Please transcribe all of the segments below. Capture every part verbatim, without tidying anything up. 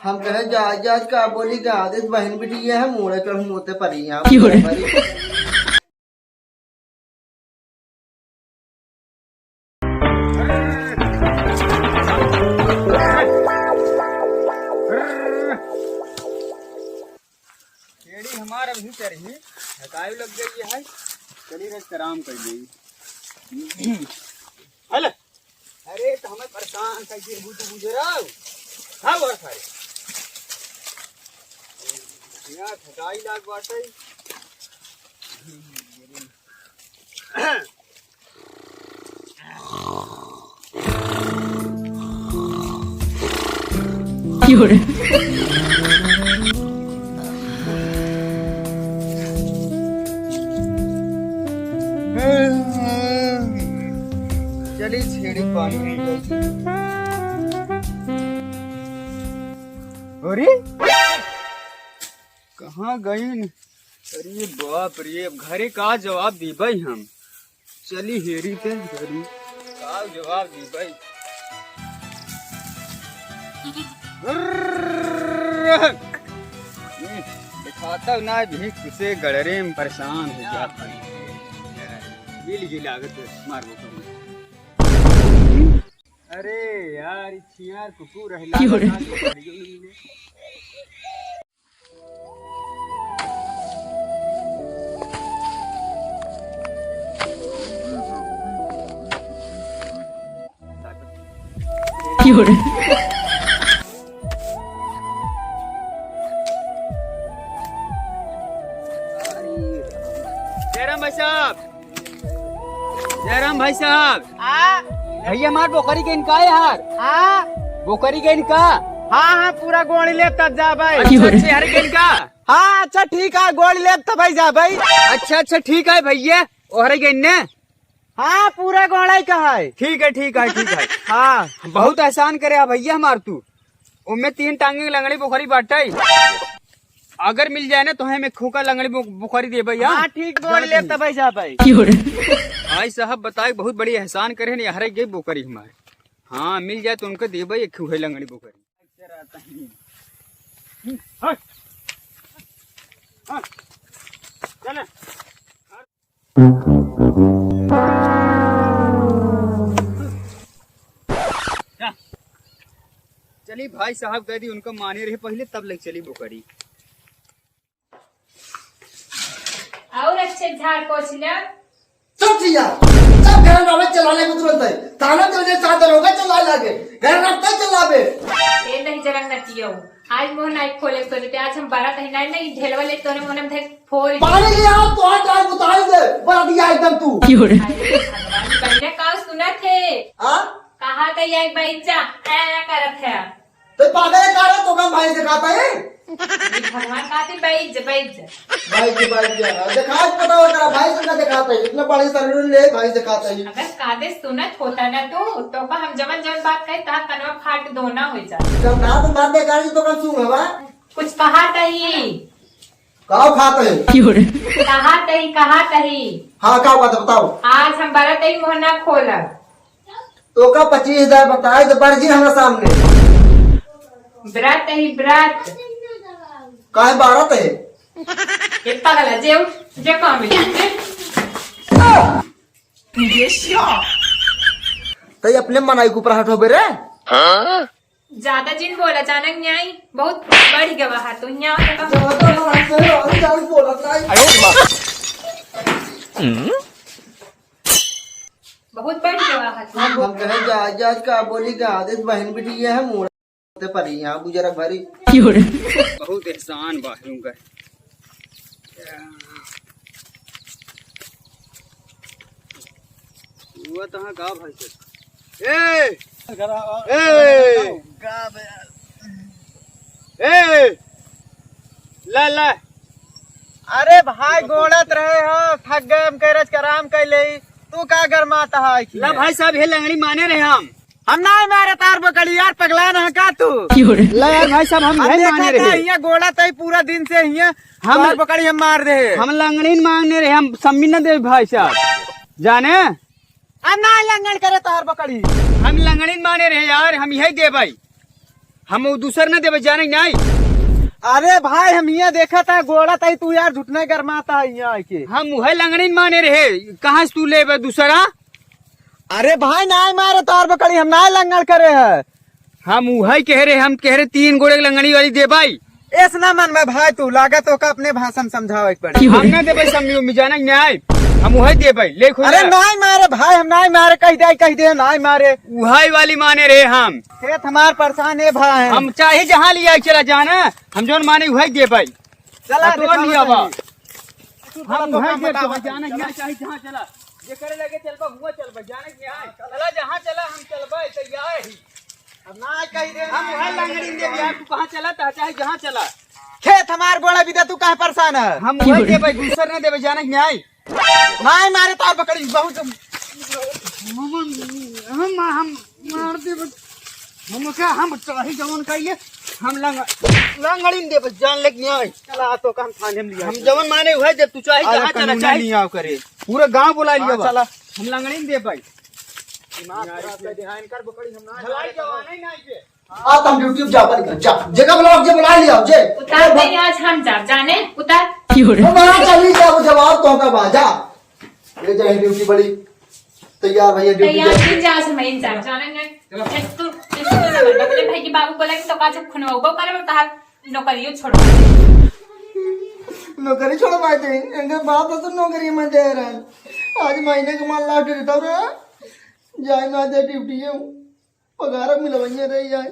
हम कहे जा, जा, का बोली गा, देख बहन बिटिया है, मोड़े चढ़ मोते परी यहाँ। क्यों रे? छेड़ी हमार अभी चरही, थकाई लग गई है, चली रह आराम कर ली। हेलो। अरे, तो हमें परेशान कर दिए, बुझ, बुझ रहा हूँ। हाँ, और सारे। यहाँ थकाई लाग बाटे। चली छेड़ी पानी पी ली। अरे, कहाँ गईन? अरे बाप रे, अब घरे का जवाब दीबे हम? चली हेरी ते घरी का जवाब दीबे। हम्म, दिखाता ना भी खुशे गड़रे में परेशान हो जाता है। मिल गई लागत मार वो। अरे यार, ई छियार कुकुर है, क्यों रे? लागत है, गाड़ियों में मिले। क्यों रे? जयराम भाई साहब, जयराम भाई साहब। हाँ। भैया, हमार बोकरी गइन का यार? हाँ। बोकरी गइन का? हाँ, हाँ, पूरा गोड़ लेब तब जाबे। अच्छा, अच्छा, हर गइन का? हाँ, अच्छा, ठीक है, गोड़ लेब तब ही जाबे। अच्छा, अच्छा, ठीक है भैया, ओहरे गइन ने? हाँ, पूरा गोड़ाई का है। ठीक है, ठीक है, ठीक है। हाँ। बहुत एहसान करे है भैया हमार तू। ओमे तीन टांगे लंगड़ी बोकरी बाटे। अगर मिल जाए ना तो हमें खोका लंगड़ी बो-, बोकरी देबे यार। हाँ, ठीक, गोड़ लेब तब ही जाबे। भाई साहब बताए बहुत बड़ी एहसान करे हैं, हरे गई बोकरी हमारे। हाँ, मिल जाए तो उनका देबे एक खूहे लंगड़ी बोकरी। हाँ, चले। चली भाई साहब कह दी, उनका माने रहे पहले, तब ले चली बोकरी। और अच्छे झाड़ पोछ ले। सब चीज यार, सब घर में चला ले तुरंत है। थाना चल जाए, साथ दरोगा चला लागे, घर रखता चलावे। ए नहीं जरंग नतियो, आज मोहन आई खोले सोचे आज हम बारह महीना नहीं ढेलवा ले तोने मोहन में धर फोड़। पानी ले आओ, तो आज आज उतार दे, बना दिया एकदम तू। अरे भगवान, पहले का सुनत है? हाँ? कहा तो ये बैठ जा, ऐ करत है। तो पागल है का रे, तो कम भाई दिखाता है? ये भगवान कहते बैठ जा, बैठ जा। भाई की बात क्या है? दिखा, पता हो तेरा भाई से ना दिखाता है, इतना बड़े शरीर ले भाई दिखाता है। अगर कादे सुनत होता ना तू, तो का हम जवन जवन बात कहे, ता कनवा फाट दो ना हो जा। जब ना तो बात बेकार ही तो कम सुन हवा। कुछ कहा तही। काव खात है? कहा तही, कहा तही। हाँ, का बात है, बताओ। आज हम बरत ही मोहना खोलब। तो का पच्चीस हजार बताए तो बरजी हमरा सामने। बरत ही, बरत। काहे बारत है? ये पागल है, जे उठ, जे काम है, जे। तई अपने मनाई के ऊपर हट होबे रे। ज्यादा जिन बोला, अचानक न्याय बहुत बढ़ गवा है, तो यहाँ ज्यादा बोलत नहीं। बहुत बढ़ गवा है। हम, हम कहे जा, जा का बोली का आदेश बहन बिटिया है, मोड़ ते परी यहाँ बुजरा भरी। बहुत एहसान बा उनका। हुआ तहाँ का भाई से? ए! ए! ए! ला, ला। अरे भाई, गोड़त रहे हो, थक गए हम, कह रहे आराम कर ले। तू का गरमात है? ला भाई साहब, ये लंगड़ी माने रहे हम। हम ना मारे तार बकरी यार, पगला ना का तू? ला यार भाई साहब, हम हम यही माने देखा था, रहे। हियाँ गोड़ा तई पूरा दिन से हियाँ हम तार बकरी हम मार दे। हम लंगड़ी माने रहे, हम सम्मी न दे भाई साहब। जाने? हम ना लंगड़ करे तार बकरी। हम लंगड़ी माने रहे यार, हम यही दे भाई। हम उ दूसर न देबे, जाने नाई। अरे भाई, हम इहाँ देखत है, गोड़ा तई तू यार झुटने गरमात है इहाँ आइके। हम उहै लंगड़िन माने रहे, कहाँ से तू लेबे दूसरा? अरे भाई, नाई मारे तोर बकरी, हम नाई लंगड़ करे है। हम उहै कह रहे, हम कह रहे तीन गोड़े लंगड़ी वाली देबे। एस ना मन में भाई, तू लागत ओका अपने भाषा में समझावे के पड़ी। हम ना देबे सम्मी उम्मी, जाने नाई, हम उहै देबे, ले खुद अरे ले। नाई मारे भाई, हम नाई मारे, कह दे, कह दे, नाई मारे। उहै वाली माने रहे हम। खेत हमार परेशान है भाई। हम चाहे जहाँ लिया चला जाना, हम जौन माने उहै देबे। चला, आ तो दिखावा नहीं आवा। तनी। हम उहै देबे, जाना, चाहे जहाँ चला। जेकरे लगे चलबा, हुआ चलबा, जाने कि हाँ। चला, जहाँ चला, हम चलबे, तैयार ही। अब ना कही दे। हम उहै लंगड़ी देबे यार, तू कहाँ चला, ता चाहे जहाँ चला। खेत हमार गोड़ा बिदा, तू काहे परेशान है? हम उहै देबे, दूसर ना देबे, जाने कि नाई। नाई मारे तोर बकरी, बहुत हम, हम, हम मार देबे। हम का, हम चाहे जवन कहिए, हम लंग-, लंगड़ी देबे, जान ले कि नाई। चला, तो काम थाने में लिया। हम जवन माने उहै देबे, तू चाहे अरे जहाँ चला, कानून चाहे नहीं आओ करे। पूरा गाँव बुला लिया हाँ, बा। चला। हम लंगड़ी देबे भाई। दिमाग खराब कर दे, हाँ, इनकर बकरी हम ना भलाई जवान है ना इसे। आ, तुम ड्यूटी पे जा, बंद कर, जा। जगह बुलाओ, जे बुला लिया, जे। उतार दे, आज हम जा, जाने, उतार। क्यों रे? वो बाहर चली जा, वो जवाब तो का बा, जा। ले जा, ड्यूटी बड़ी। तैयार भैया, ड्यूटी तैयार जा। दिन जा, आज हम जा, जाने नहीं। एक तो, एक तो ना, अपने भाई के बाबू बोला कि तो का जब खुनवा उबो करे, तो हाल नौकरियों छोड़वा दे। नौकरी छोड़वा दे, इनके बाप तो नौकरी में दे रहे हैं। आज महीने के मान लास्ट डेट था रे। जाए ना दे ड्यूटी है, पगार मिलवाइए रे यार।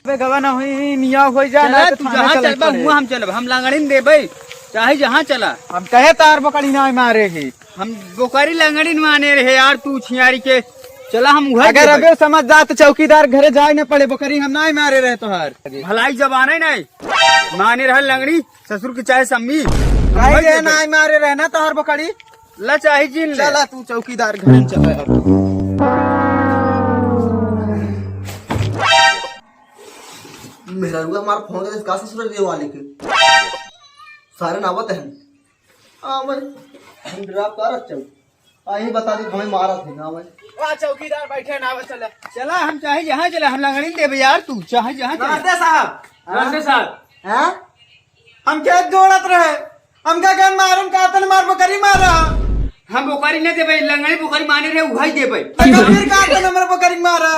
बे गवा ना होई, मियाँ होई जा, चला, ना तो तू थाने जहाँ चले चलबा, पड़े। हुआ हम चलब, हम लंगड़िन देबे, चाहे जहाँ चला। हम कहे तार बकरी ना मारे ही। हम बोकरी लंगड़ी माने रहे यार, तू छियारी के। चला हम उहै अगर देबै। अबे समझ जा तो चौकीदार घरे जाए न पड़े, बोकरी हम नाई मारे रहे तोहार। भलाई जबान है नाई, माने रहे लंगड़ी, ससुर के चाहे सम्मी। हम काहे उहै रे देबै। नाई मारे रहे ना तोहार बोकरी? ला चाहे जीन ले। चला तू चौकीदार घरे चला यार। मेहरारू हमार फोन करे का ससुर रे वाले के। सारे नावत हैं। हाँ भाई, हम ड्राप का रख चल। आ, यही बता दे, हमें मारा थे ना भाई। वाह, चौकीदार बैठे ना, बस चला। चला, हम चाहे जहाँ चला, हम लंगड़ी देबे यार, तू चाहे जहाँ चला। नमस्ते साहब। नमस्ते साहब। हाँ? हम खेत जोड़त रहे, हमका गन मारम, का तन मार बकरी मारा। हम बकरी न देबे, लंगड़ी बकरी माने रहे, उहै देबे। तो फिर का तन हमर बकरी मारा?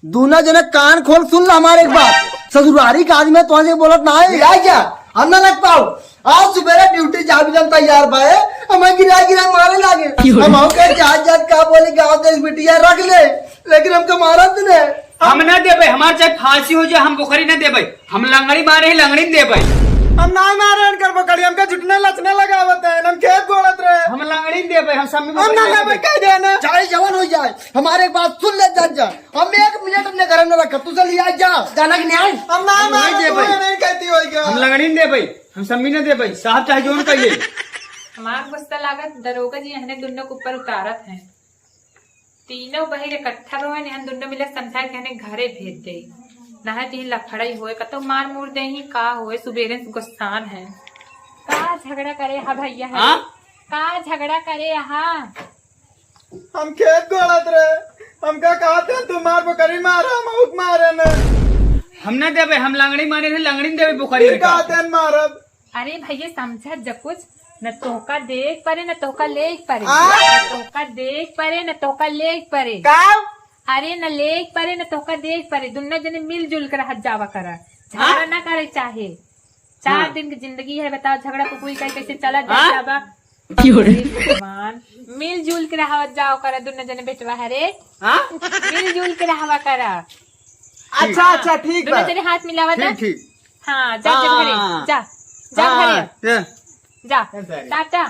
दूना जने कान खोल सुन ला हमारे एक बात। ससुरारी का आदमी तो हमसे बोलत ना है, गिराई जा, हम ना लग पाओ। आज सुबेरे ड्यूटी जा भी हम तैयार बाए, हमें गिरा गिरा मारे लागे। क्यों? हम आऊ के जात जात का बोली गाँव देश बिटिया रख ले, लेकिन हमका मारत ने। हम ना देबे, हमार चाहे फांसी हो जाए, हम बोकरी ना देबे। हम लंगड़ी मारे ही लंगड़ी न देबे। हम ना मारे इनकर बोकरी, हमका झुटने लचने लगावत है, हम खेत गोड़त रहे। हम लंगड़ी न देबे, हम सम्मी हम ना बोकरी ना लेबे, देबे। कह देना। चाहे जवन हो जाए, हमारे एक बात सुन ले, जान जा। हम एक मिनट अपने घर में रखब, तू चल यहाँ जा, जाना कि नहीं? हम ना हम मारे, नहीं देबे। तू नहीं कहती होई क्या? हम लंगड़ी न देबे, हम सम्मी न देबे, साहब चाहे जोन कहिए। हमार गुस्सा लागत, दरोगा जी एहने दुन्नो के ऊपर उतारत हैं। तीनों बहिर इकट्ठा रहो, एहन दुन्नो मिले समझा के एहने घरे भेज दे, ना है तीन लफड़ाई होए, कतो मार मूर दे ही का होए, सुबेरे से गुस्सान है। का झगड़ा करे हा भैया है? हाँ? का झगड़ा करे हा? हम खेत गोड़त रहे, हमका कहत हैं, "तू मार बकरी मारा, हम आउक मारे न।" हम ना देबे, हम लंगड़ी माने रहे, लंगड़ी न देबे, बकरी फिर का। कहत हैं, "मारब।" अरे भैया, समझत जा कुछ, न तोहका देख परे, न तोहका लेख परे। आ? न तोहका देख परे, न तोहका लेख परे। का? अरे, न लेख परे, न तोहका देख परे। दुन्नो जने मिलजुल के रहत जावा करा, झगड़ा हाँ? ना करे चाहे। चार हाँ। दिन की जिंदगी है, बताओ, झगड़ा कुकुरी कहीं कैसे चला हाँ? जाए जाबा? क्यों रे? अरे भगवान, मिलजुल के रहत जाओ करा, दुन्नो जने बेटवा है रे। हाँ? मिलजुल के रहवा करा। अच्छा, अच्छा, ठीक दुन्नो बा। जने हाथ मिलावा ठीक, था। ठीक। हाँ, जा, जा हाँ। घरे, जा, जा हाँ, घरे। जा। जा, जा सारे। टाटा।